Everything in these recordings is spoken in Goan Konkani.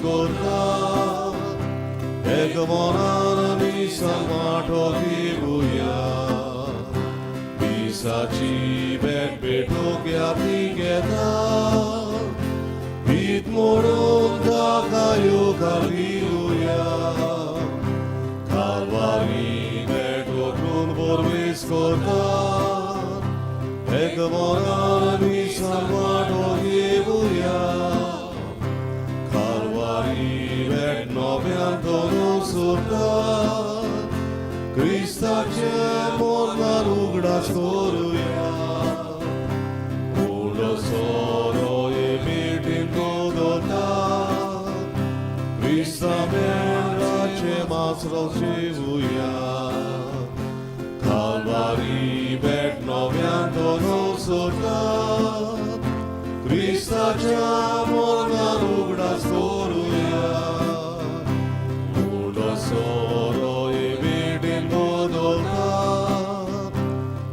करता, एक मनान मिसाक वांटो घेवया. मिसाची भेट भेटूंक ती घेता, भीत मोडून ताका येवकार दिवया. कालवारी भेट ओकून परवेस करता, एक मनान मिसाक वांटो घेवया. कालवारी भेट नव्यान तोंड सोडटा, क्रिस्ताचे मोरनार उगडास करुया. उंडो सोरो हे भेटीन दोदोता, क्रिस्ता मेंढराचे मासरो जेवया. कालवारी भेट नव्यान तोंड सोडटा, क्रिस्ताच्या मोरनार उगडास करुया. उंडो सोरो हे भेटीन दोदोता,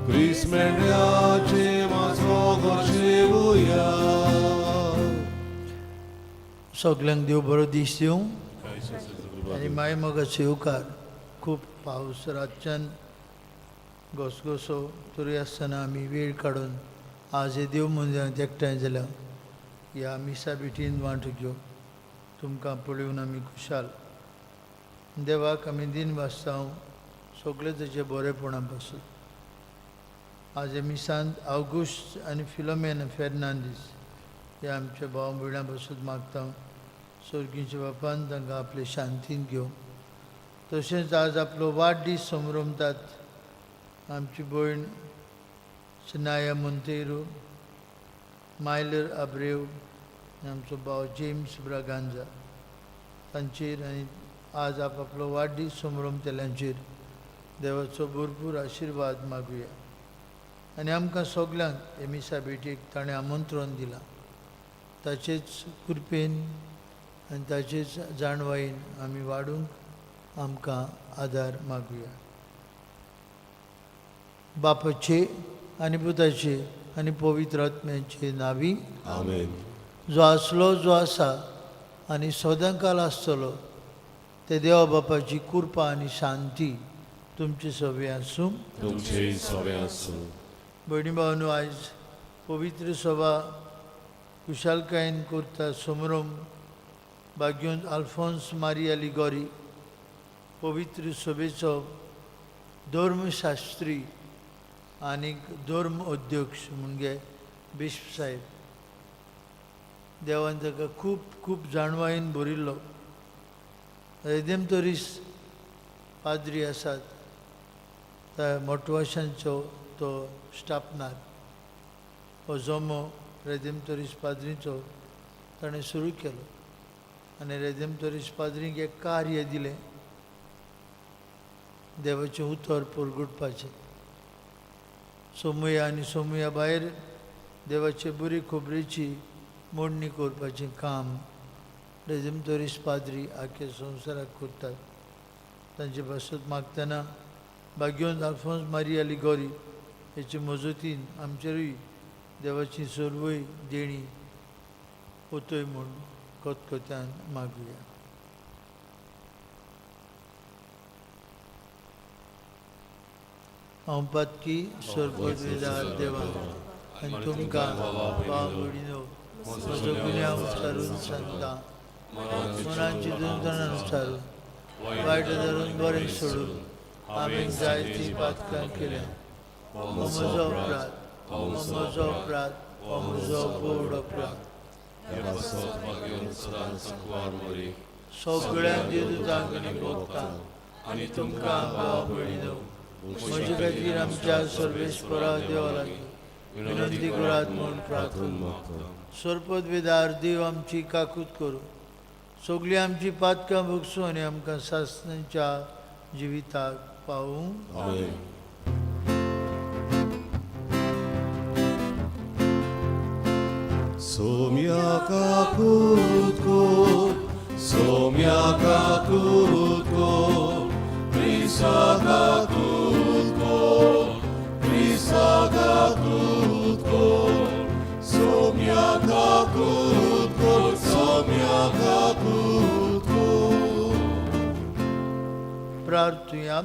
क्रिस्त मेंढ्याचे मासरो जेवया. सगल्यांक देव बरो दीस दिवं आनी माय मोगाचो येवकार. खूब पावस रातच्यान घसघसो, तरी आसतना आमी वेळ काडून आज हे देव मंदिरांत एकठांय जाल्या. ह्या मिसा भेटीन वांटो घेवन तुमकां पळोवन आमी खुशाल. देवाक आमी दिन वाचता सगळे ताचे बरेपणा पासून. आज हे मिसांत आवगुस्ट आनी फिलोमेन फेर्नांदीस हे आमच्या भाव भयणां पासून मागता, सर्गीच्या बापान तांकां आपले शांतीन घेवं. तशेंच आज आपलो वाडदीस समरमतात आमची भयण सिनाया मोंतेरू, मायलर आब्रेव आनी आमचो भाव जेम्स ब्रागांजा, तांचेर आनी आज आपलो वाडदीस समरमतल्यांचेर देवाचो भरपूर आशिर्वाद मागुया. आनी आमकां सगल्यांक हे मिसा भेटीक ताणें आमंत्रण दिलां, ताचेच कृपेन आनी ताचेच जाणवायेन आमी वाडूंक आमकां आदार मागुया. बापाचे आनी पुताचे आनी पवित्र आत्म्याचे नावी. आमेन. जो आसलो, जो आसा आनी सदांकाल आसतलो ते देवा बापाची कृपा आनी शांती तुमचे सवे आसूं. तुमचे सवे आसूं. भयणी भावांनो, आयज पवित्र सभा खुशालकायेन करता समरम भाग्योन आल्फोन्स मारिया लिगोरी, पवित्र सभेचो धर्मशास्त्री आनीक धर्म अध्यक्ष म्हणजे बिश्प साहेब. देवान ताका खूब खूब जाणवायेन भरिल्लो. रेदेमतोरीस पाद्री आसात त्या मोटवाशांचो तो स्थापनार. हो जमो रेदेमतोरीस पाद्रीचो ताणें सुरू केलो आनी रेदेमतोरीस पाद्रींक एक कार्य दिलें, देवाचें उतर परगुटपाचें. सोमुया आनी सोमुया भायर देवाचे बरी खबरेची मोडणी करपाचें काम रेदेमतोरीस पाद्री आख्या संवसाराक करतात. तांचे पासत मागतना भाग्योन आल्फोन्स मारिया लिगोरी हेचे मजतीन आमचेरूय देवाची सर्वय देणी ओतय म्हूण खतखत्यान मागुया. हांव पातकी सर्पवेदार देवा आनी तुमकां भाव भयणीनो म्हजो गुन्यांव उच्चारून सांगता. मनाची दुंदनान उच्चारून, वायट धरून बरें सोडून हांवें जायतीं पातकां केल्या. हो म्हजो अपराध, हो म्हजो अपराध, हो म्हजो व्हड अपराध. सगळ्यांक देवदूतांक आनी भोगता आनी तुमकां भाव भयणीनो म्हजे खातीर आमच्या सर्वेस्परा देवा लागीं विनंती करात म्हूण प्रार्थना मागता. सर्पदवेदार देव आमची काकूत करूं, सगळीं आमची पातकां भोगसूं आनी आमकां सासणाच्या जिविताक पावूं. आमेन. सोम्या काकूत कर, सोम्या काकूत कर, क्रिस्ता काकूत कर, क्रिस्ता काकूत कर, सोम्या काकूत कर, सोम्या काकूत उद्धार तुया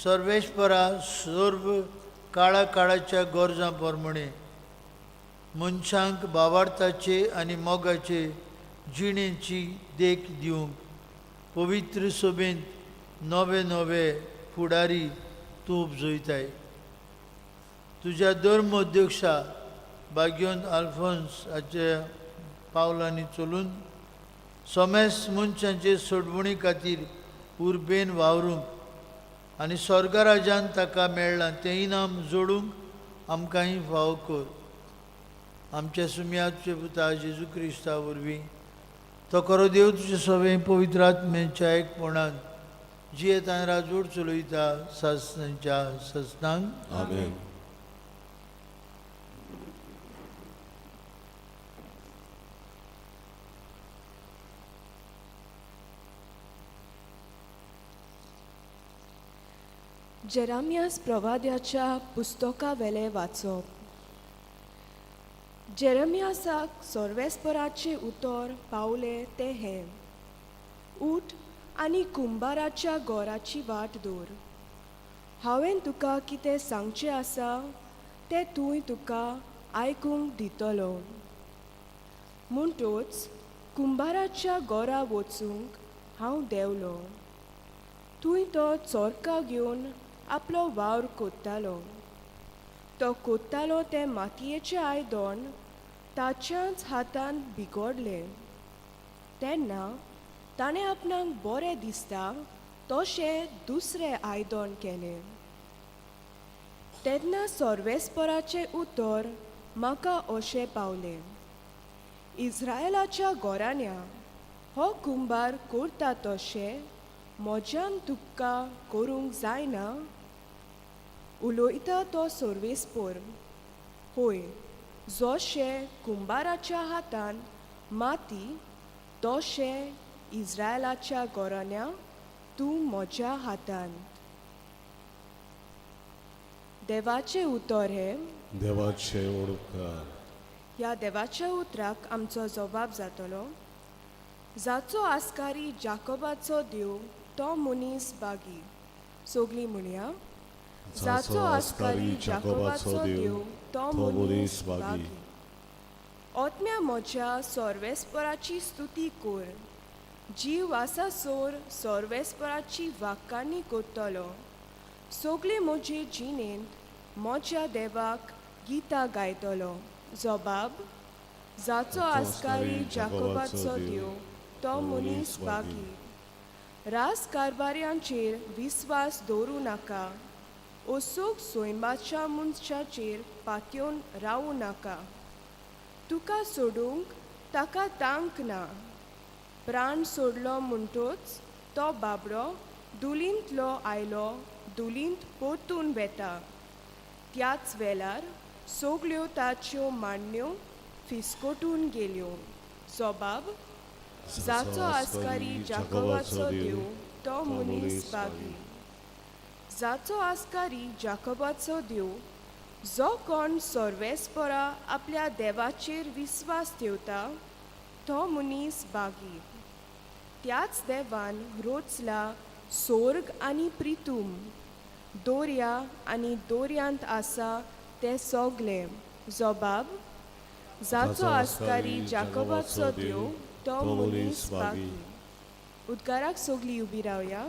सर्वेस्परा सर्व काळा काळाच्या गरजां प्रमाणे मनशांक बावार्थाचे आनी मोगाचे जिणेची देख दिवंक पवित्र सभेंत नवे नवे फुडारी तूं उपजयताय. तुज्या धर्म अध्यक्षा भाग्योन आल्फोन्स हाच्या पावलांनी चलून समेस्त मनशांचे सोडवणी खातीर उर्बेन वावरूंक आनी स्वर्गराजान ताका मेळ्ळां तें इनाम जोडूंक आमकांय फावो कर. आमच्या सुम्याचे पुता जेजू क्रिस्ता वरवीं तो खरो देव तुजे सगळें पवित्र आत्म्याच्या एकपणान जियेतान राजवट चलयता सासणाच्या ससनांक. आमेन. जेरामियास प्रवाद्याच्या पुस्तकावेलें वाचप. जेरमियासाक सर्वेस्पराचें उतर पावलें तें हें, उठ आनी कुंबाराच्या गोराची वाट दवर. हांवें तुका कितें सांगचें आसा तें तूंय तुका आयकूंक दितलो. म्हणटोच कुंबाराच्या गोरा वचूंक हांव देंवलो. थंय तो चोरका घेवन आपलो वावर कोत्तालो. तो कोत्तालो तें मातयेचें आयदन ताच्याच हातान बिगोडलें. तेन्ना ताणें आपणाक बरें दिसता तशें दुसरें आयदन केलें. तेन्ना सर्वेस्पराचें उतर म्हाका अशें पावलें, इस्रायलाच्या घराण्या हो कुंबार करता तशें म्हज्यान तुका करूंक जायना. उलयता तो सर्वेस्पर, होय जशें कुंबाराच्या हातान माती तशें इस्रायलाच्या घराण्या तूं म्हज्या हातान. देवाचें उतर हें. देवाचे उपकार. ह्या देवाच्या उतराक आमचो जबाब जातलो. जाचो आस्कारी जाकोबाचो देव तो मनीस बागी. सोगलीं म्हणया, जाचो आस्कारी जाकोबाचो देव तो मनीस बागी. ओतम्या म्हज्या सर्वेस्पराची स्तुती कर. जीव आसा सोर सर्वेस्पराची वाक्कांनी करतलो. सगळे म्हजे जिणेंत म्हज्या देवाक गितां गायतलो. जबाब, जाचो आस्कारी जाकोबाचो देव तो मनीस बागी. रास कारभाऱ्यांचेर विस्वास दवरूं नाका. ओसूक सोयंबाच्या मनशाचेर पातयेवन रावूं नाका. तुका सोडूंक ताका तांक ना. प्राण सोडलो म्हणटोच तो बाबडो दुलींतलो आयलो दुलींत परतून वेता. त्याच वेळार सगल्यो ताच्यो मांडण्यो फिसकोटून गेल्यो. जबाब, जाचो आस्कारी जाकोबाचो देव तो मनीस बागी. जाचो आस्कारी जाकोबाचो देव, जो कोण सर्वेस्परा आपल्या देवाचेर विस्वास ठेवता तो मनीस बागी. त्याच देवान रोचला सोर्ग आनी प्रितूम, दोर्या आनी दोर्यांत आसा तें सगलें. जबाब, जाचो आस्कारी जाकोबाचो देव तो मनीस बागी. उद्गाराक सगलीं उबी रावया.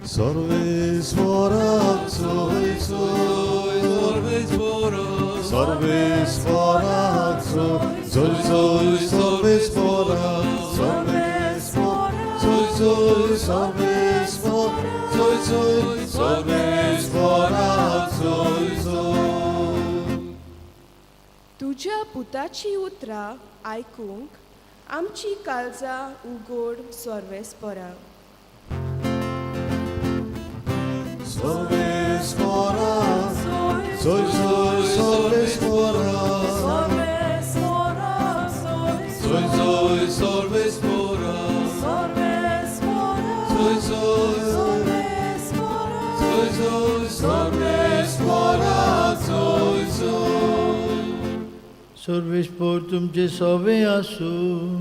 सर्वेस्पराक सोय सोय, सर्वेस्पराक सोय सोय सोय, सर्वेस्पराक सर्वेस्पर सोय सोय, सर्वेस्पर सोय सोय, सर्वेस्पराक सोय सोय. तुज्या पुताची उतरां आयकूंक आमची काळजां उगोड सर्वेस्परा. सर्वेस्पराक सोय सोय, सर्वेस्पराक सोय सोय, सर्वेस्पराक सोय सोय, सोय सोय, सर्वेस्पराक. सर्वेस्पोर तुमचे सवे आसूं.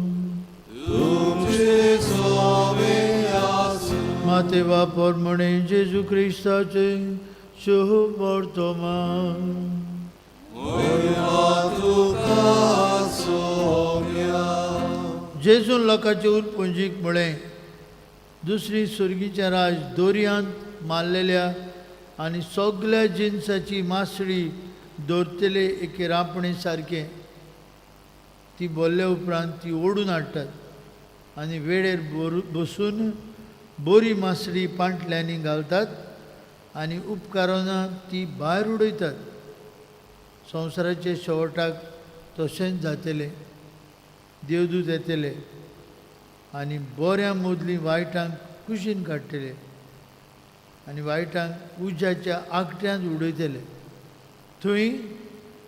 तुमचे सोवे आसूं. माते वापर म्हणे जेजू क्रिस्ताचे शुभ वर्तमान. मोहिमा तुका सोम्या. जेजून लोकांचे उरपुंजीक म्हळें, दुसरी सुर्गीचें राज दोरयांत मारलेल्या आनी सगल्या जिनसाची मासळी दवरतले एके रांपणी सारकें. ती बोल्ल्या उपरांत ती ओडून हाडटात आनी वेळेर बसून बरी मासळी पांटल्यांनी घालतात आनी उपकारना ती भायर उडयतात. संवसाराचे शेवटाक तशेंच जातलें. देवदूत येतले आनी बऱ्या मदलीं वायटांक कुशीन काडटले आनी वायटांक उज्याच्या आगट्यांत उडयतले. थंय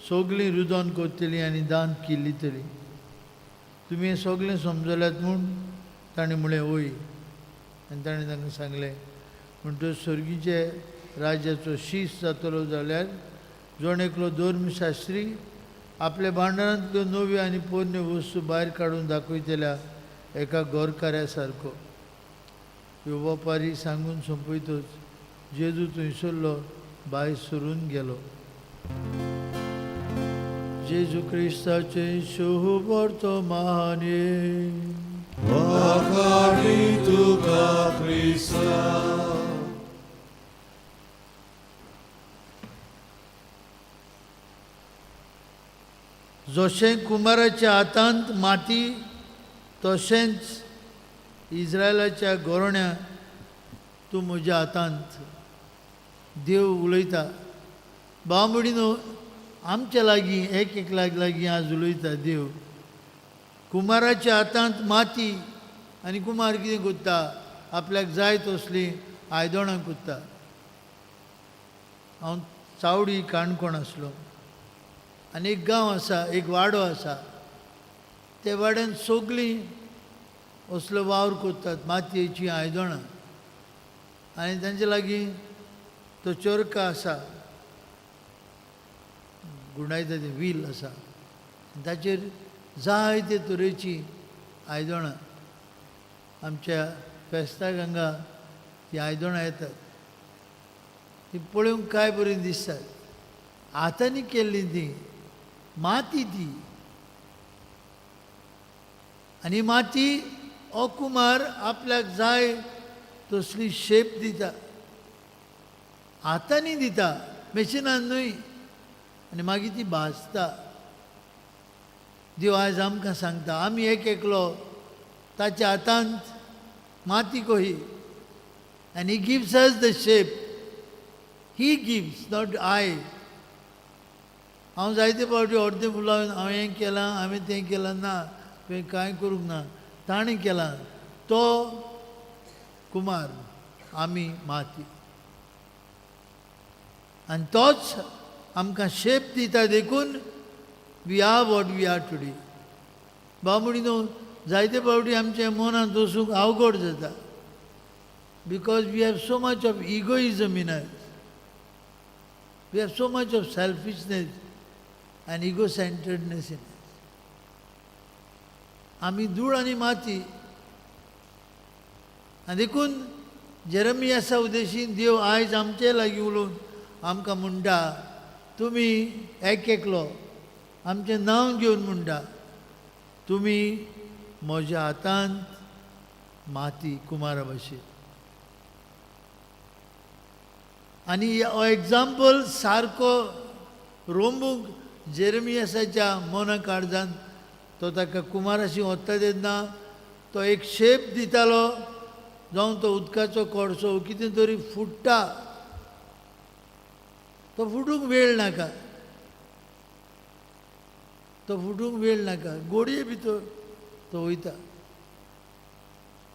सगळीं रुदन करतलीं आनी दांत किल्लितलीं. तुमी हें सगळें समजल्यात म्हूण? ताणें म्हळें, वय. आनी ताणें तांकां सांगलें, म्हणटच सर्गीचे राज्याचो शीस जातलो जाल्यार जण एकलो धर्मशास्त्री आपल्या भांडारांतल्यो नव्यो आनी पोरण्यो वस्तू भायर काडून दाखयतल्या एका गोरकाऱ्या सारको. ह्यो वपारी सांगून सोंपयतच जेजू थंयसरलो भायर सरून गेलो. जेजू क्रिस्ताचे शुभ वर्तमान. वाखाणी तुका क्रिस्ता. जशें कुमाराच्या हातांत माती, तशेंच इस्रायलाच्या गोरण्या तूं म्हज्या हातांत. देव उलयता. भाव भयणीनो, आमच्या लागीं एक एकल्याक लागीं आज उलयता देव. कुमाराच्या हातांत माती आनी कुमार कितें करता? आपल्याक जाय तसलीं आयदनां करता. हांव चावडी काणकोण आसलो आनी एक गांव आसा, एक वाडो आसा. त्या वाड्यान सगळीं असलो वावर करतात, मातयेचीं आयदनां. आनी तांचे लागीं तो चरखा आसा, गुंडायता तें व्हील आसा. ताचेर जायते तरेचीं आयदनां, आमच्या फेस्ताक हांगा तीं आयदनां येतात. ती पळोवंक काय बरीं दिसतात. हातांनी केल्लीं तीं, माती ती. आनी माती हो कुमार आपल्याक जाय तसली शेप दिता, हातांनी दिता, मेशिनान न्हय. आनी मागीर ती भाजता. देव आयज आमकां सांगता, आमी एक एकलो ताच्या हातांत माती कही आनी he gives us the shape. He gives, not I. हांव जायते फावटी अर्दें फुलां हांवें हें केलां, हांवें तें केलां. ना, तुवें कांय करूंक ना, ताणें केलां. तो कुमार, आमी माती. आनी तोच आमकां शेप दिता. देखून we are what we are today. भाव भयणीनो, जायते फावटी आमच्या मनांत वचूंक अवघड जाता, because we have so much of egoism in us. We have so much of selfishness and ego centeredness in. आमी धूळ आनी माती. आनी देखून जेरमियासा उद्देशीन देव आयज आमचे लागीं उलोवन आमकां म्हणटा, तुमी एक एकलो आमचें नांव घेवन म्हणटा, तुमी म्हज्या हातांत माती, कुमारा भशेन. आनी हो एग्जाम्पल सारको रोंबूंक जेरमियासाच्या मना काळजान तो ताका कुमाराशी वता तेन्ना तो एक शेप दितालो. जावं तो उदकाचो कोळसो, कितें तरी फुट्टा, तो फुटूंक वेळ नाका, तो फुटूंक वेळ नाका, गोडये भितर तो वयता.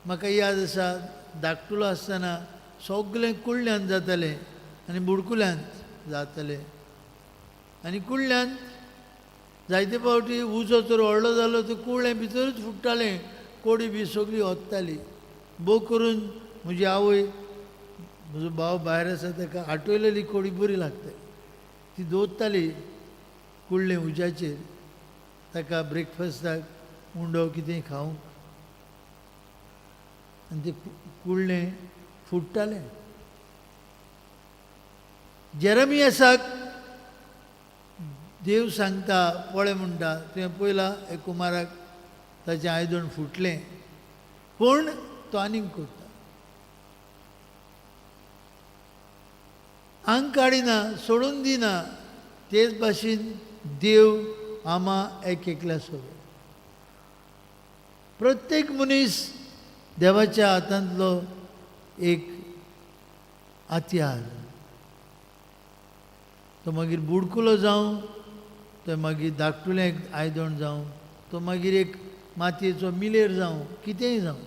म्हाका याद आसा, धाकटुलो आसतना सगळें कुळ्ळ्यांत जातालें आनी बुडकुल्यांत जातालें. आनी कुळ्ळ्यांत जायते फावटी उजो तर व्हडलो जालो तर कुळ्ळें भितरूच फुट्टालें, कोडी बी सगळी ओत्ताली. भोव करून म्हजी आवय, म्हजो भाव भायर आसा, ताका आटयलेली कोडी बरी लागता. ती दवरताली कुळ्ळें उज्याचेर. ताका ब्रेकफास्टाक उंडो कितें खावंक, आनी तें कुळणें फुट्टालें. जेरमियासाक देव सांगता, पळय म्हणटा, तुवें पळयला एक कुमाराक ताचें आयदण फुटलें, पूण तो आनीक करता, आंग काडिना, सोडून दिना. तेच भाशेन देव आमा एक एकल्या सोबत. प्रत्येक मनीस देवाच्या हातांतलो एक हत्यार. तो मागीर बुडकुलो जावं, तो मागीर धाकटुलें एक आयदण जावं, तो मागीर एक मातयेचो मिलेर जावं, कितेंय जावं,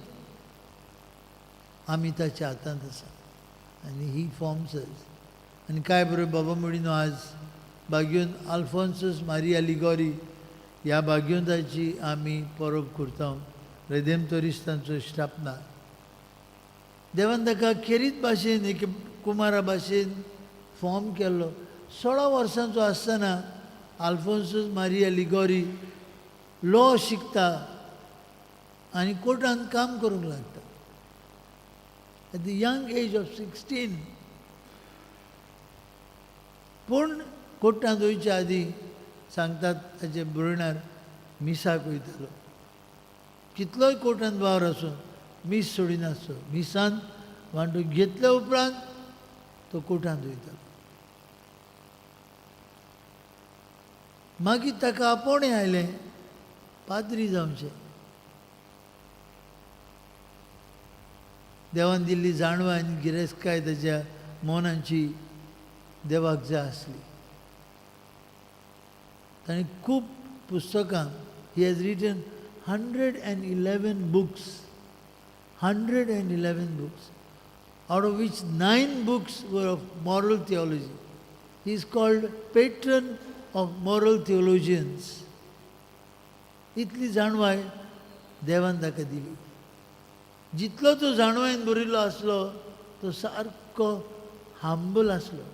आमी ताच्या हातांत आसा. आनी ही फॉर्म्स. आनी काय बरोबर बाबा मुडीनो आज बाग्योन आल्फोन्सस मारिया लिगोरी ह्या भाग्योंताची आमी परब करता. रेदेमतोरिस्तांचो स्थापना देवान ताका खेरीत भाशेन एक कुमारा भाशेन फॉर्म केल्लो. 16 वर्सांचो आसतना आल्फोन्सस मारिया लिगोरी लॉ शिकता आनी कोर्टांत काम करूंक लागता at the young age of 16. पूण कोर्टांत वयच्या आदीं सांगतात ताचे बरोवणार मिसाक वयतालो. कितलोय कोर्टांत वावर आसूं मीस सोडिनासचो, मिसान वांटो घेतल्या उपरांत तो कोर्टांत वयतालो. मागीर ताका आपोवणें आयलें पाद्री जावचें. देवान दिल्ली जाणवाय आनी गिरेस्तकाय ताच्या मनाची देवाक जाय आसली. ताणें खूब पुस्तकां, he has written 111 books, 111 books, out of which 9 books were of moral theology. He is called patron of moral theologians. इतली जाणवाय देवान ताका दिली. जितलो तो जाणवायन भरिल्लो आसलो तो सारको हांबल आसलो.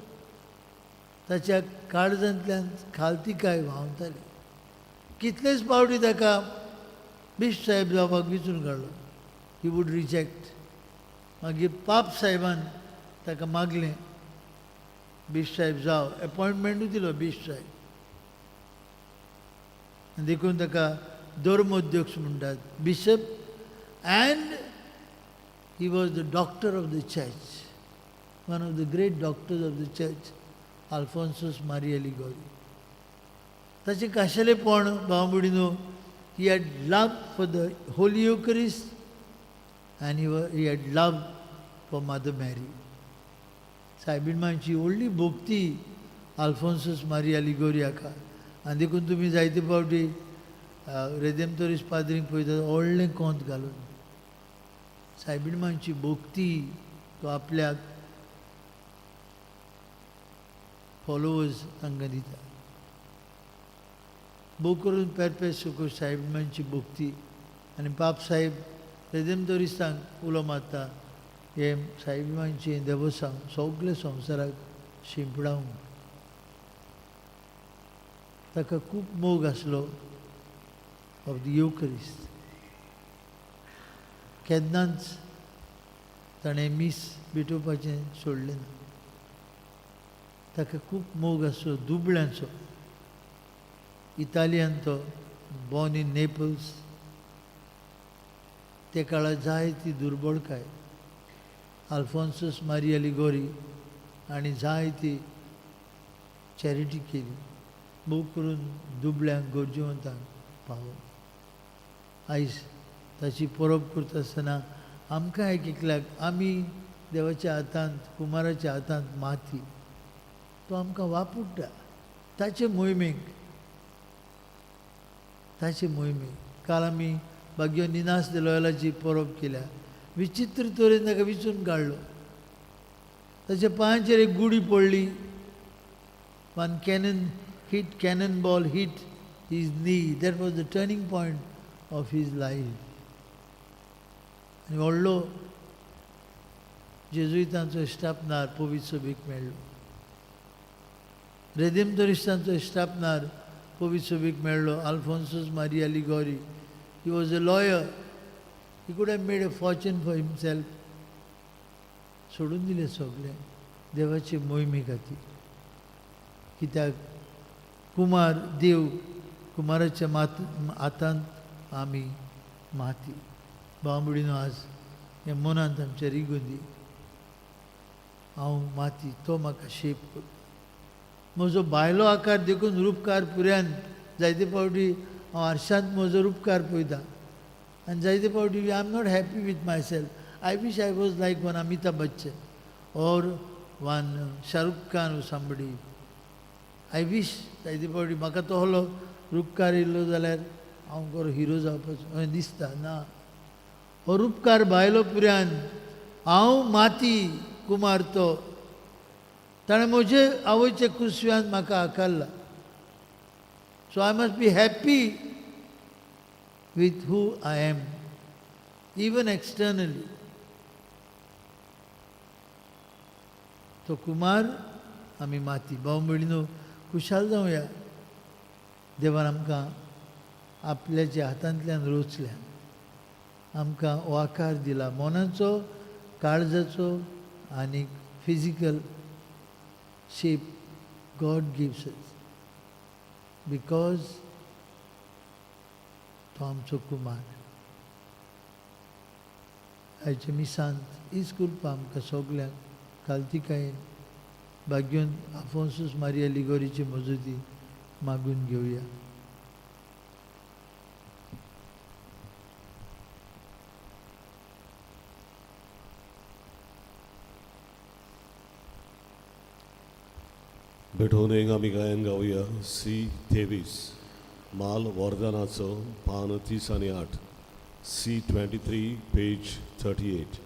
ताच्या काळजांतल्यान खालतिकाय व्हांवताली. कितलेच पावटी ताका बिश्प साहेब जावपाक विचून काडलो, he would reject. मागीर पाप साहेबान ताका मागलें बिश्प साहेब जाव, एपॉयंटमेंटूय दिलो बिश्प साहेब. आनी देखून ताका धर्मोध्यक्ष म्हणटात, bishop. And he was the doctor of the church, one of the great doctors of the church, Alphonsus Maria Liguori. ताचें खाशेलेपण भाव भयणीनो, he had love for the Holy Eucharist and he had love for Mother Mary. सायबीण व्हडली भक्ती आल्फोन्सस मारिया लिगोरी हाका. आनी देखून तुमी जायते फावटी रेदेमतोरीस पाद्रींक पळयतात व्हडलें कोंत घालून. सायबीण मांची भक्ती तो आपल्याक फॉलोवर्स तांकां दिता. भोव करून पेरपेस सुको सायबीण मांची भक्ती. आनी पाप साहेब रेदेमतोरिस्तांक उलो मारता हे सायबीण मांचें देवसांव सगळे संवसाराक शिंपडावंक. ताका खूब मोग आसलो ऑफ the युकरिस्ट. केन्नाच ताणें मीस भेटोवपाचें सोडलें ना. ताका खूब मोग आसलो दुबळ्यांचो. इतालियन तो, बॉर्न इन नेपल्स. ते काळार जायती दुर्बळकाय आल्फोन्सस मारिया लिगोरी आनी जायती चॅरिटी केली, भोव करून दुबळ्यांक गरजेवंतांक पावोवन. आयज ताची परब करता आसतना आमकां एक एकल्याक आमी देवाच्या हातांत, कुमाराच्या हातांत माती, तो आमकां वापुडटा ताचे मोहिमेक, ताचे मोहिमेक. काल आमी भाग्यो निनास दे लोयलाची परब केल्या. विचित्र तरेन ताका विचून काडलो. ताच्या पांयांचेर एक गुडी पडली. One cannon hit, cannon ball hit his knee. That was the turning point of his life. आनी व्हडलो जेजुइतांचो इश्टापनार पवित्र सभेक मेळ्ळो. रेदेमतोरिस्तांचो इश्टापनार पवित्र सभेक मेळ्ळो Alphonsus Maria Liguori. He was a lawyer. He could have made a fortune for himself. सोडून दिलें सगळें देवाचे मोहिमे खातीर. कित्याक कुमार देव कुमाराच्या मात हातांत आमी माती. भाव भयणीनो, आज हें मनांत आमच्या रिगून दी. हांव माती, तो म्हाका शेप करता. म्हजो भायलो आकार देखून रुपकार पुऱ्यान जायते फावटी हांव आरशांत म्हजो रुपकार पळयता आनी जायते फावटी I am not happy with myself. I wish I was like one Amitabh Bachchan or one Shahrukh Khan or somebody. I wish जायते फावटी म्हाका तसलो रुपकार येयलो जाल्यार हांव बरो हिरो जावपाचो अशें दिसता. ना, हो रुपकार भायलो पुऱ्यान हांव माती, कुमार तो. ताणें म्हजे आवयच्या कुसव्यान म्हाका आकारला. So I must be happy with who I am, even externally. तो कुमार, आमी माती. भाव भयणीनो, खुशाल जावया. देवान आमकां आपल्याच्या हातांतल्यान रोचल्या, आमकां हो आकार दिला मनाचो, काळजाचो आनी physical shape God gives us because तो आमचो कुमार. आयच्या मिसांत हीच कृपा आमकां सगल्यांक कालतिकायेन भाग्योन आफोन्सूस मारिया लिगोरीची मजती मागून घेवया. भेटवणेक आमी गायन गावया सी 23, माल वरदानाचो, पान 38, C 23, page 38.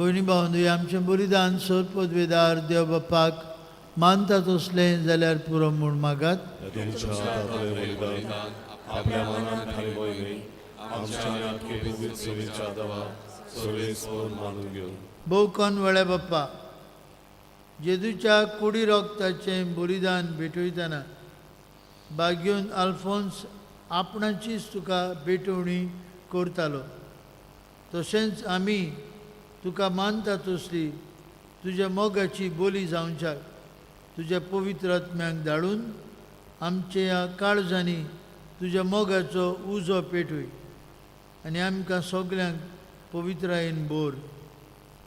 भयणी भावंदू, आमचें बलिदान सोद पदवेदार देव बापाक मानता तसलें जाल्यार पुरो म्हूण मागात. तुमच्या हातांतलें बलिदान आपल्या मनान आनी मोहिमेक आमच्या आनी पवित्र सेवेच्या देवा सर्वेस्पर मानून घेवन. भोवकोन वेळ्या बाप्पा, जेजूच्या कुडी रोगताचें बलिदान भेटयतना बाग्योन आल्फोन्स आपणाचीच तुका भेटवणी करतालो, तशेंच आमी तुका मानता तसली तुज्या मोगाची बोली जावच्याक तुज्या पवित्र आत्म्याक धाडून आमच्या काळजांनी तुज्या मोगाचो उजो पेटय आनी आमकां सगल्यांक पवित्रायेन बोर.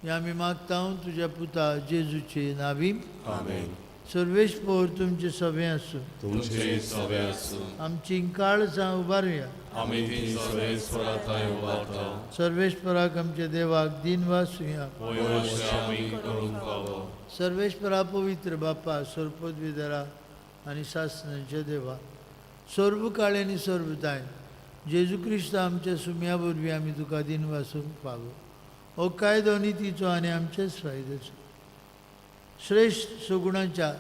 हें आमी मागता तुज्या पुता जेजूचे नावी. आमेन. सर्वेस्पर तुमचे सगळें आसूं. तुमचे सवे आसूं. आमची काळजां उबारुया. आमी ती सर्वेस्परा थंय उबारता. सर्वेस्पराक आमच्या देवाक दिनवासुया. वयर आमी करूंक फावो. सर्वेस्परा, पवित्र बापा, सर्वपदवीधरा आनी सासणाच्या देवा, सर्व काळ आनी सर्वताय जेजू क्रिस्त आमच्या सुम्या वरवीं आमी तुका दिनवासूंक फावो. हो कायदो नितीचो आनी आमचेच फायद्याचो. श्रेश्ठ सुगुणाच्या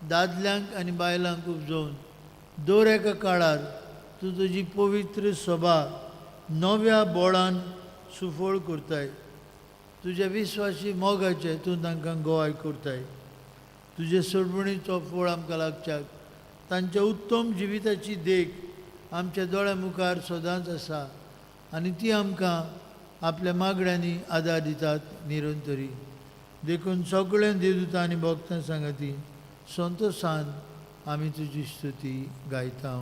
दादल्यांक आनी बायलांक उपजोवन दर एका काळार तूं तुजी पवित्र सभा नव्या बोळान सुफळ करताय. तुज्या विस्वासी मोगाचें तूं तांकां गोवाय करताय. तुजे सोडवणीचो फळ आमकां लागच्याक तांच्या उत्तम जिविताची देख आमच्या दोळ्या मुखार सदांच आसा आनी ती आमकां आपल्या मागण्यांनी आदार दितात निरंतरी. देखून सगळ्यां देवदूतां आनी भक्तां सांगाती संतोशान आमी तुजी स्तुती गायता.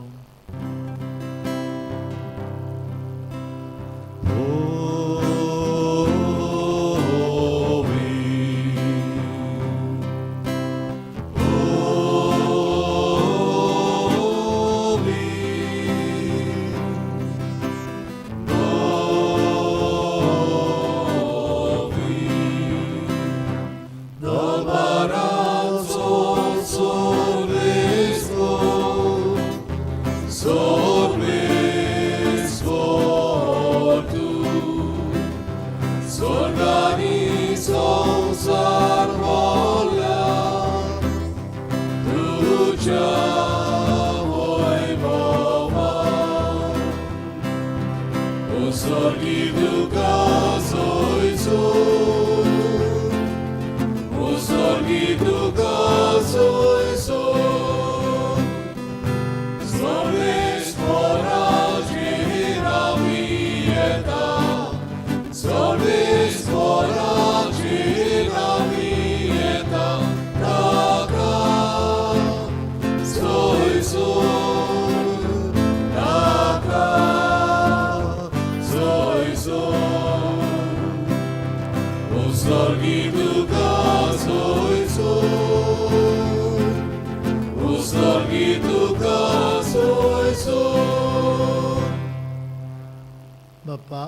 बापा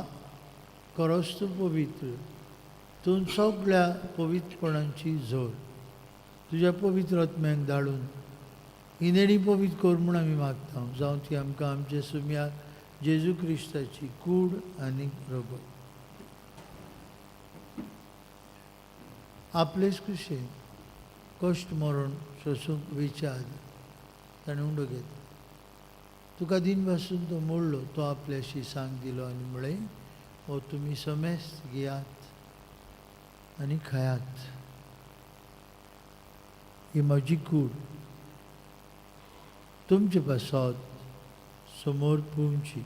खरोच तूं पवित्र, तूं सगळ्या पवित्रपणाची जोर. तुज्या पवित्र आत्म्याक धाडून ही नेणी पवित्र कर म्हूण आमी मागता. जावं ती आमकां आमच्या सुम्या जेजू क्रिस्ताची कूड आनी रगत. आपलेच कुशेन कश्ट मरण सोसूंक विचार ताणें उंडो घेतलो. तुका दिन पासून तो मोडलो, तो आपल्याशी सांग दिलो आनी म्हळें, हो तुमी समेस्त घेयात आनी खायात, ही म्हजी कूड तुमचे पासत समोर पुंची.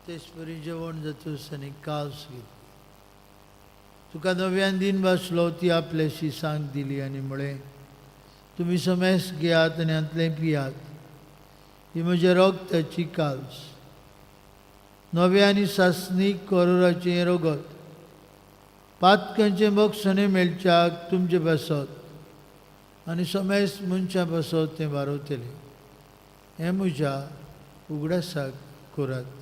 तेच परी जेवण जातूच आनी कास घेतली. तुका नव्यान दिन बसलो, ती आपल्याशी सांग दिली आनी म्हळें, तुमी समेस्त घेयात आनी हांतलें पियात, ही म्हज्या रगताची काल्स, नव्या आनी सासणीक करोराचें हें रगत, पातकांचें बक्षणें मेळच्याक तुमचे पासत आनी समेस्त मनशां पासत तें वारवतलें. हें म्हज्या उगडासाक करात.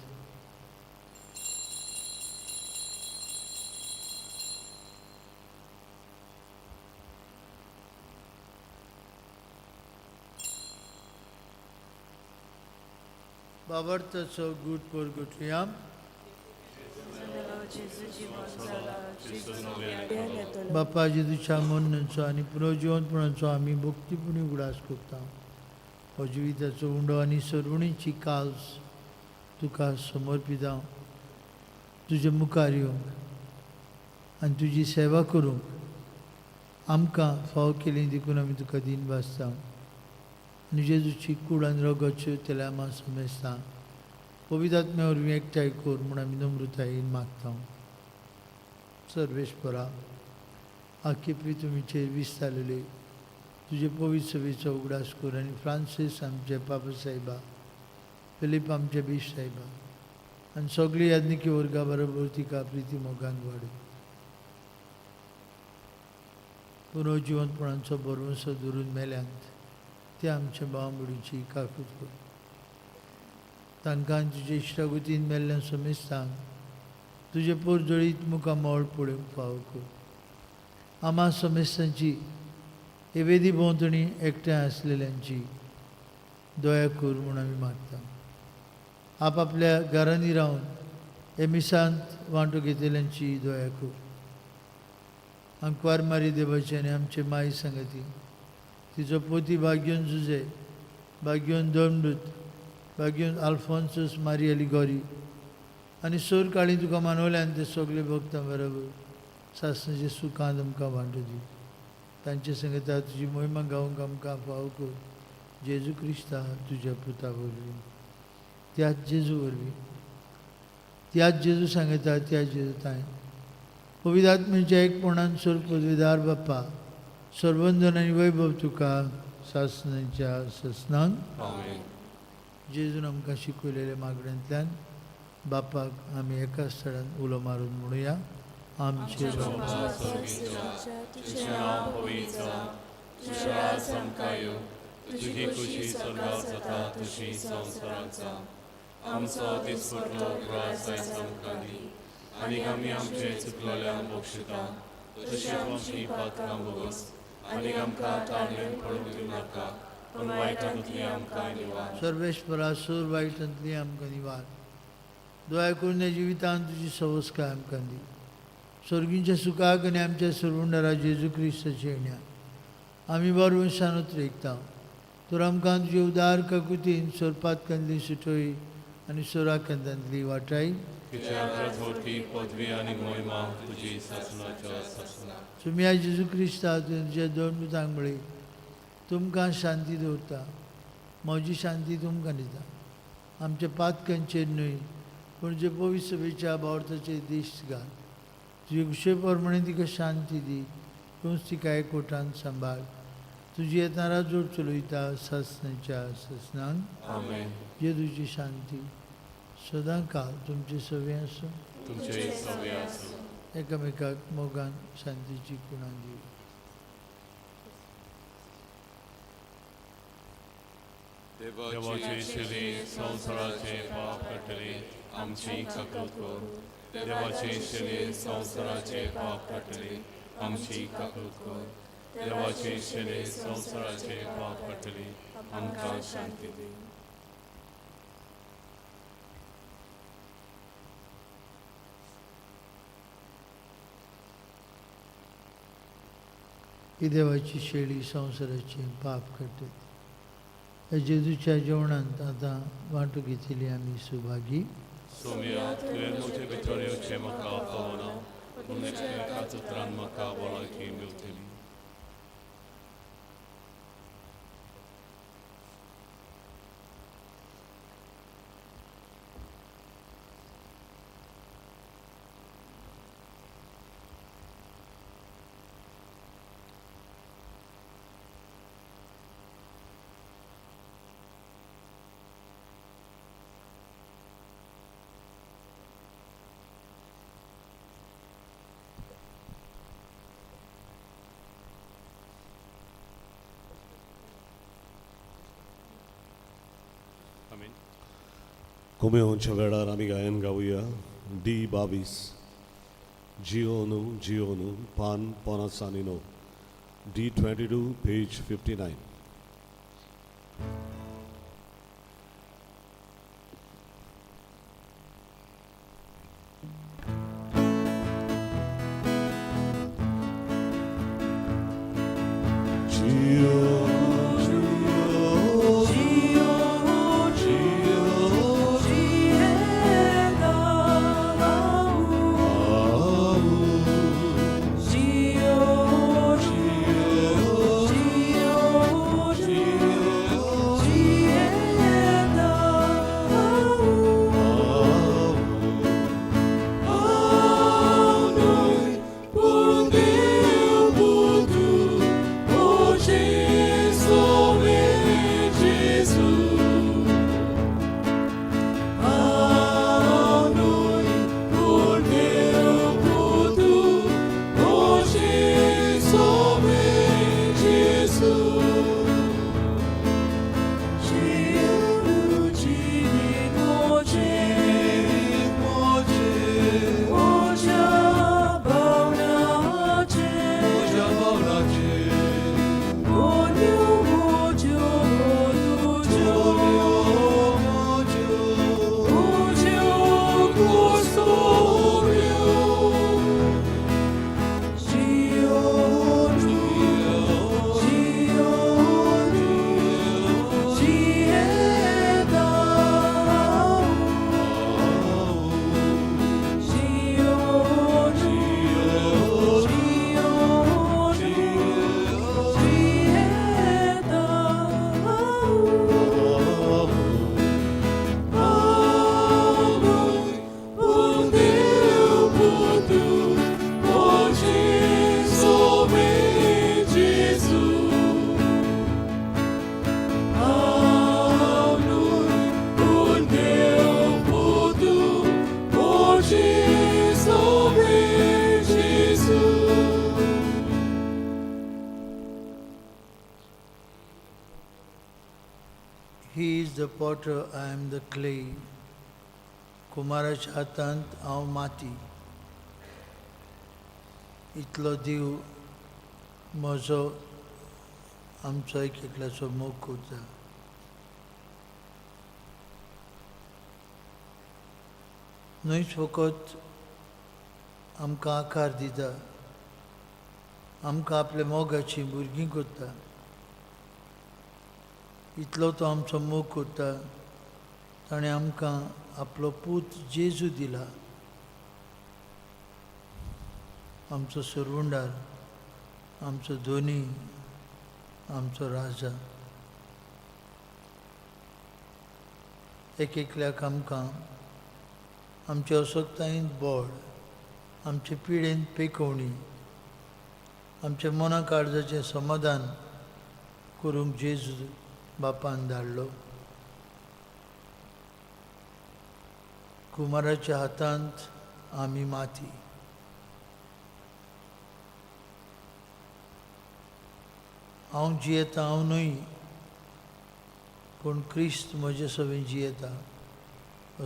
बाबर्थाचो गूट परगटुया. बापा जेजूच्या मरणाचो आनी पुनर्जिवंतपणाचो आमी भक्तीपुणी उगडास करता. हो जिविताचो उंडो आनी सर्वणीची काल्स तुका समर्पिता. तुजे मुखार येवंक आनी तुजी सेवा करूंक आमकां फाव केली देखून आमी तुका दीन भासता. आनी जेजूची कूड आनी रगत शिवतल्या आमा समेस्ता पवित्र आत्म्या वरवीं एकठांय कर म्हूण आमी नम्रतायेन मागता. सर्वेस्परा आख्खे पृथ्वीचेर विस्तारलेले तुजे पवित्र सभेचो उगडास कर आनी फ्रांसीस आमचे पापा साहेबा, फिलीप आमचे बीश साहेबा आनी सगळी याज्ञिकी वर्गा बरोबर तिका प्रिती मोगान वाडय. पुनर्जिवंतपणाचो भरवंसो धरून मेल्यांत ते आमच्या भाव भयणीची काकूत कर. तांकां तुजे इश्टागतीन मेल्ल्या समेस्तांक तुजे पोरजळीत मुखामळ पळोवंक फावो कर. आमा समेस्तांची हे वेदी भोंवतणी एकठांय आसलेल्यांची दया कर म्हूण आमी मागता. आपापल्या घरांनी रावन हे मिसांत वांटो घेतल्यांची दया कर. आंकवार मारी देवाची आनी आमचे माई सांगती तिचो पोती भाग्योन जुजे, भाग्योन दोमडूत, भाग्योन आल्फोन्सूस मारी अलिगोरी आनी सोर काळी तुका मानवल्यान ते सगळे भक्तां बरोबर सासणाचे सुखान आमकां वांटो दी. तांचे संगता तुजी मोहिमा गावंक आमकां फावो कर. जेजू क्रिस्ता तुज्या पुता वरवीं, त्याच जेजू वरवीं, त्याच जेजू सांगता, त्याच जेजू ताय पवित्र आत्म्याच्या एकपणान सोर पदवीदार बाप्पा सर्वंदन आनी वैभव तुका सासणाच्या ससनांक. आमेन. जेजून आमकां शिकयलेल्या मागण्यांतल्यान बापाक आमी एका स्थळान उलो मारून म्हणुया. आमचे बापा तुझें नांव पवित्र जावं, तुजें राज आमकां येवं, तुजी खुशी स्वर्गार जाता तशी संवसारांत जावं. आमचो दिसपटलो ग्रास आयज आमकां दी आनी आमी आमचे चुकलोल्यांक बक्षिता तशी आमची पात्रां भोगस आनी आमकां ताळमेळ पडूंक दिवं नाका पूण वायटांतली आमकां निवार. सर्वेस्परा सूर वायटांतली आमकां निवार. दया करून ह्या जिवितांत तुजी सवस्काय आमकां दी. स्वर्गींच्या सुखाक आनी आमच्या सरवंडरा जेजू क्रिस्ताच्या येण्या आमी बरोवन शानूत रेखता. तर आमकां तुजे उदार काकुतीन सोरपातकांतली सुटोई आनी सोराकांतांतली वाटाय. तुझ्या पदवी आनी मोहिमा तुजी सासणाच्या सासणा. तुमी जेजू क्रिस्ता तुमच्या दोन दुतांक म्हळी तुमकां शांती दवरता, म्हजी शांती तुमकां दिता. आमच्या पातकांचेर न्हय पूण जे पवित्र सभेच्या भावार्थाचेर दिश्ट घाल. तुजे खुशे प्रमाणे तिका शांती दी, तूंच तिका एकवटान सांबाळ. तुजी येतना जोड चलयता सासणाच्या सासणांक. आमेन. जेजूची शांती सदां काल तुमचे सवे आसूं, तुमचे सवे आसूं. एकामेकाक मोगान शांतीची कुणां दिवया. देवाचे शिले संवसाराचे पाप काडटले आमची काकूत कर. देवाचे शिले संवसाराचे पाप काडटले आमची काकूत कर. देवाचे शिले संवसाराचे पाप काडटले आमकां शांती दी. ही देवाची शेळी संवसाराचे पाप काडटात. ह्या जेजूच्या जेवणांत आतां वांटो घेतली आमी सुभागी. सोम्या, तुवें म्हजे भितर येवचें म्हाका फावना, पूण एकाच उतरान म्हाका भलायकी मेवतली. आमेन. कोमेवच्या वेळार आमी गायन गावया डी 22 जिओनु जिओनु पान 59 D 22 page 59. Gio, Gio, Gio. the potter, I am the clay. कुमाराच्या हातांत हांव माती. इतलो देव म्हजो आमचो एक एकल्याचो मोग करता. न्हयच फकत आमकां आकार दिता, आमकां आपल्या मोगाची भुरगीं करता. इतलो तो आमचो मोग करता, ताणें आमकां आपलो पूत जेजू दिला, आमचो सरवंडार, आमचो धोनी, आमचो राजा. एक एकल्याक आमकां आमचे असक्तायेंत बळ, आमचे पिडेंत पेकोवणी, आमच्या मना काळजाचें समाधान करूंक जेजू बापान धाडलो. कुमाराच्या हातांत आमी माती. हांव जियेता हांव न्हय, पूण क्रिस्त म्हजे सवें जियेता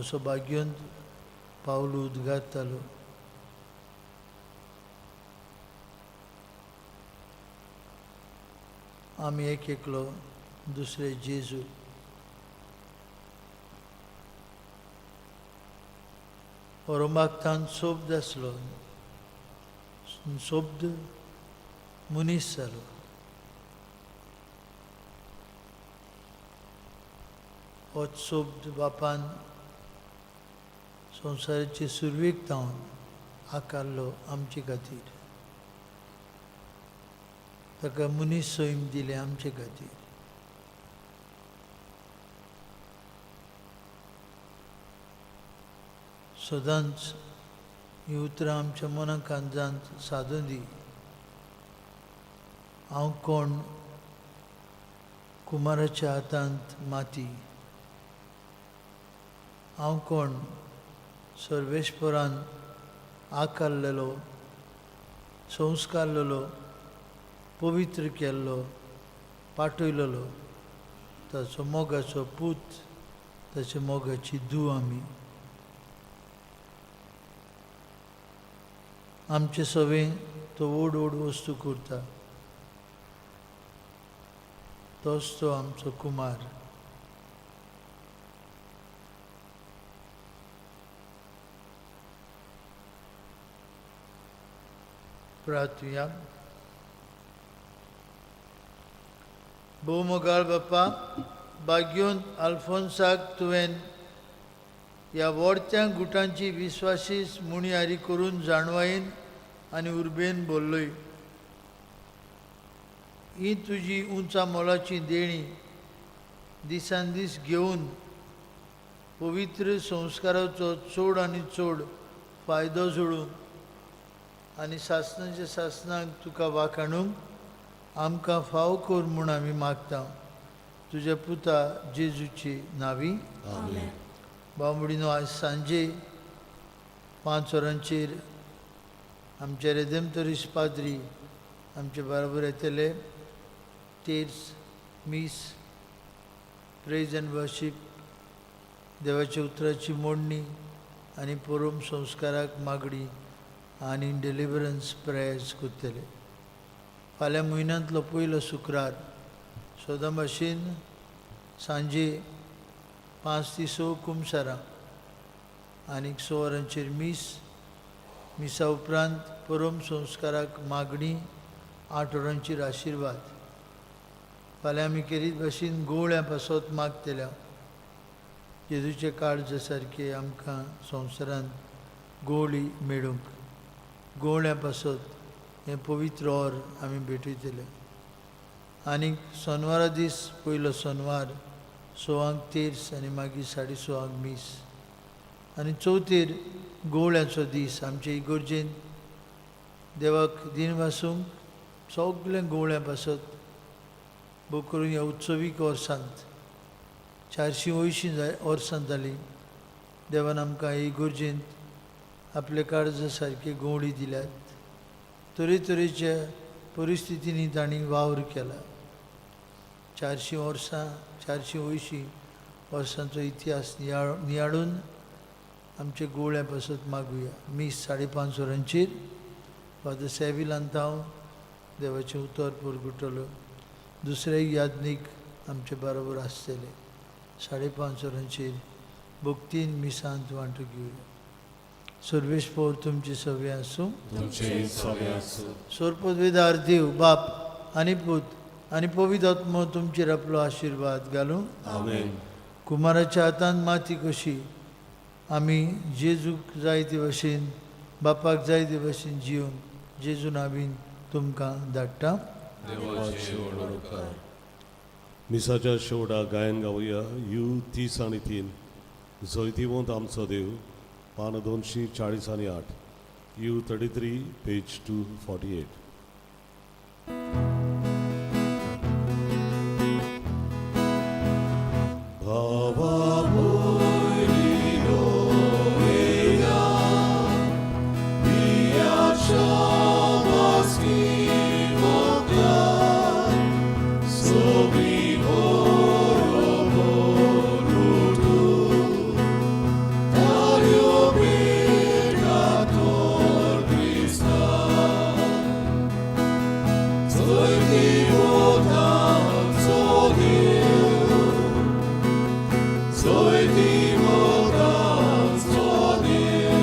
असो भाग्यंत पावल उद्गारतालो. आमी एक एकलो दुसरे जेजू. रोमाक्तान शब्द आसलो, शब्द मनीस जालो. होच शब्द बापान संवसाराचे सुरवेक जावन आकारलो आमचे खातीर. ताका मनीस सैम दिलें आमचे खातीर. सदांच हीं उतरां आमच्या मनां काळजांत सादून दी. हांव कोण? कुमाराच्या हातांत माती. हांव कोण? सर्वेस्परान आकारलेलो, संस्कारलेलो, पवित्र केल्लो, पाठयलेलो ताचो मोगाचो पूत, ताच्या मोगाची धूव आमी. आमचे सवें तो व्हड व्हड वस्तू करता, तोच तो आमचो कुमार. प्रार्थुया. भोवमोगाळ बापा, भाग्योन आल्फोन्साक तुवें ह्या वोडत्या गुटांची विस्वासी मुणयारी करून जाणवायेन आनी उर्बेन बोल्लोय. ही तुजी उंचा मोलाची देणी दिसान दीस घेवन पवित्र संस्काराचो चड आनी चड फायदो जोडून आनी सासणाच्या सासणाक तुका वाखाणूंक आमकां फाव कर म्हूण आमी मागता. तुज्या पुता जेजूची नावी. बावडिनो, आयज सांजे 5 वरांचेर आमचे रेदेमतरीस पाद्री आमचे बरोबर येतले. तेर्स, मीस, प्रेज एंड वर्शीप, देवाच्या उतराची मोडणी आनी परम संस्काराक मागणी आनी डिलिवरन्स प्रेयर्स करतले. फाल्यां म्हयन्यांतलो पयलो शुक्रार सदां भाशेन सांजे 5 ते 6 कुमसारां आनीक 6 वरांचेर मीस, मिसा उपरांत परम संस्काराक मागणी, 8 वरांचेर आशिर्वाद. फाल्यां आमी केरीत भाशेन गोवळ्यां पासत मागतल्या. जेजूचे काळजा सारके आमकां संवसारांत गोवळी मेळूंक, गोवळ्यां पासत हें पवित्र or आमी भेटयतले. आनीक सोनवारा दीस पयलो सोनवार 6 तेर्स आनी मागीर 6:30 मीस. आनी चवथीर गोवळ्याचो दीस. आमचे इगर्जेन देवाक दिन वासूंक सगळें गोवळ्यां पासत भोव करून ह्या उत्सवीक वर्सांत 480 वर्सां जालीं देवान आमकां इगर्जेंत आपले काळजा सारकी गोवळी दिल्यात. तरेतरेच्या परिस्थितींनी तांणी वावर केला. 400 वर्सां, 480 वर्सांचो इतिहास नियाळून आमचे गुळ्या पासत मागुया. मीस 5:30 वरांचेर फादर सेविल आंतांव देवाचें उतर पुरगुटलो. दुसरेय याज्ञीक आमचे बरोबर आसतले. 5:30 वरांचेर भक्तीन मिसांत वांटो घेवया. सर्वेस्पोर तुमची सवे आसूं. तुमचे सवे आसूं. सोरपदवेदार देव बाप आनी पूत आनी पवित्र आत्मो तुमचेर आपलो आशिर्वाद घालूं. आमेन. कुमाराच्या हातान माती कशी आमी जेजूक जाय ते भशेन बापाक जाय ते भशेन जिवन जेजू नावीन तुमकां धाडटा. देवाचे व्हड उपकार. मिसाच्या शेवटाक गायन गावया you 30 आनी 3 जैतिवंत आमचो देव पान 248 you 33 page 248. भावा भयणीनो येया, पियाच्या मास्की मोकला, सगळी बरोबर उठून, ताळयो पेटातोर क्रिस्ता. जैतिवंत आमचो देव, जैतिवंत आमचो देव,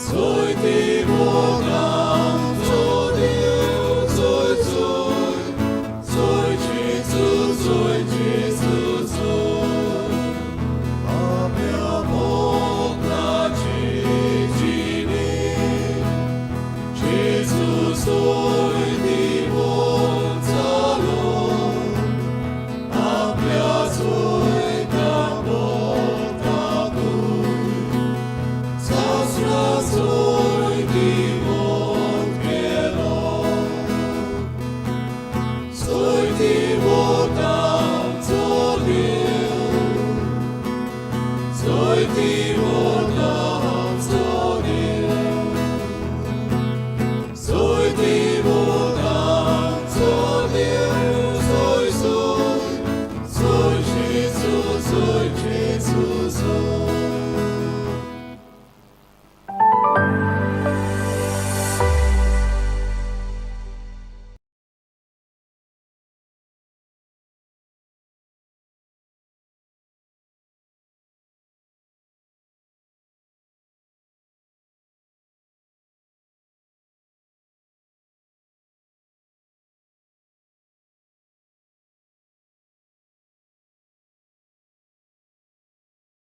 जैतिवंत आमचो देव, जय जय, जय जेजू, जय जेजू, जय. आम्या मोगलाचे जिणे, जेजू सोय.